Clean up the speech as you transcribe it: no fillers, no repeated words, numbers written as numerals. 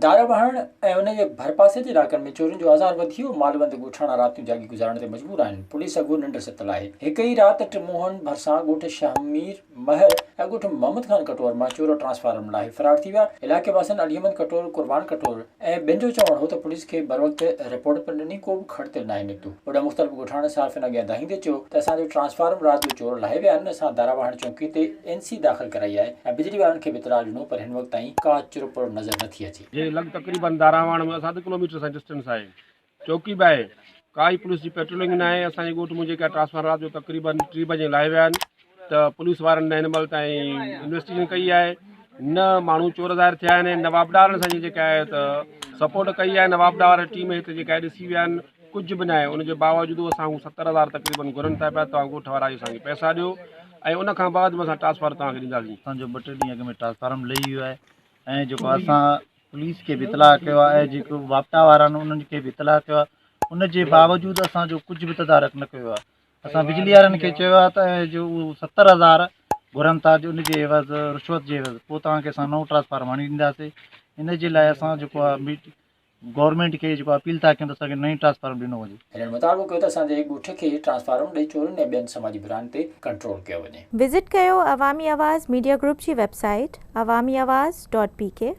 دارا واهڻ ۽ ان جي ڀرپاسي جي علائقن ۾ چورين جو آزار وڌي ويو، مالوند ڳوٺاڻا راتيون جاڳي گذارڻ تي مجبور آهن، پوليس اڳو ننڊ ستل آهي، هڪ ئي رات ٽموهن ڀرسان ڳوٺ شاهمير مهر ۽ ڳوٺ محمد خان ڪٽوهر مان چور ٽرانسفارم لاهي فرار ٿي ويا، علائقي واسين علي احمد ڪٽوهر، قربان ڪٽوهر ۽ ٻين جو چوڻ هو ته پوليس کي بروقت رپورٽ پڻ ڏني ڪو به کڙ تيل ناهي نڪتو، هوڏانهن مختلف ڳوٺاڻن صحافين اڳيان دانهيندي چيو ته اسان جو ٽرانسفارم رات جو چور لاهي ويا آهن، اسان داراواهڻ چونڪي تي اين سي داخل ڪرائي آهي ۽ بجلي وارن کي به اطلاع ڏنو پر هن وقت تائين ڪا چرپر نظر نه ٿي اچي. جي لڳ تقريبن داراواڻ ۾ اسان اڌ ڪلوميٽر اسان جي ڊسٽنس آهي چوڪي به آهي ڪائي پوليس جي پيٽرولنگ نه آهي اسان جي ڳوٺ منهنجي ڪا ٽرانسفارمر رات جو تقريبن ٽي بجي لاهي ويا آهن ته پوليس وارن نه هن مهل تائين انويسٽيگيشن ڪئي آهي نه ماڻهو چور ظاهر ٿيا آهن نه واپڊا وارن اسان جي جيڪا آهي ته سپورٽ ڪئي آهي نه واپڊا واري ٽيم هتي جيڪا آهي ڏسي ويا آهن ڪجهه به ناهي ان جي باوجود اسان کان 70,000 تقريبن گهرن ٿا پيا توهان ڳوٺ وارا اسان کي پئسا ڏيو ۽ ان کان بعد ۾ اسان ٽرانسفارم توهان کي ڏينداسين. اسان جو ٻه ٽي ڏينهن اڳ ۾ ٽرانسفارم لهي ويو آهي ۽ جيڪو اسان پوليس کي به اطلاع ڪيو آهي ۽ جيڪو واپڊا وارا آهن انهن کي به اطلاع ڪيو آهي ان جي باوجود اسان جو ڪجهه به تدارڪ نه ڪيو آهي اسان بجلي وارن کي چيو آهي ته جو 70,000 گهرن ٿا جو ان جي عيوض رشوت جي عيوض پوء توهان کي اسان نئون ٽرانسفارم هڻي ڏينداسين ان جي لاء اسان جيڪو آهي گورنمينٽ کي جيڪو اپيل ٿا ڪيون ته اسان کي نئين ٽرانسفارم ڏنو وڃي. هنن مطالبو ڪيو ته اسان جي ڳوٺ کي ٽرانسفارم ڏئي چورين ۽ ٻين سماجي براين تي ڪنٽرول ڪيو وڃي. وزٽ ڪيو عوامي آواز ميڊيا گروپ جي website Awami Awaz dot P K.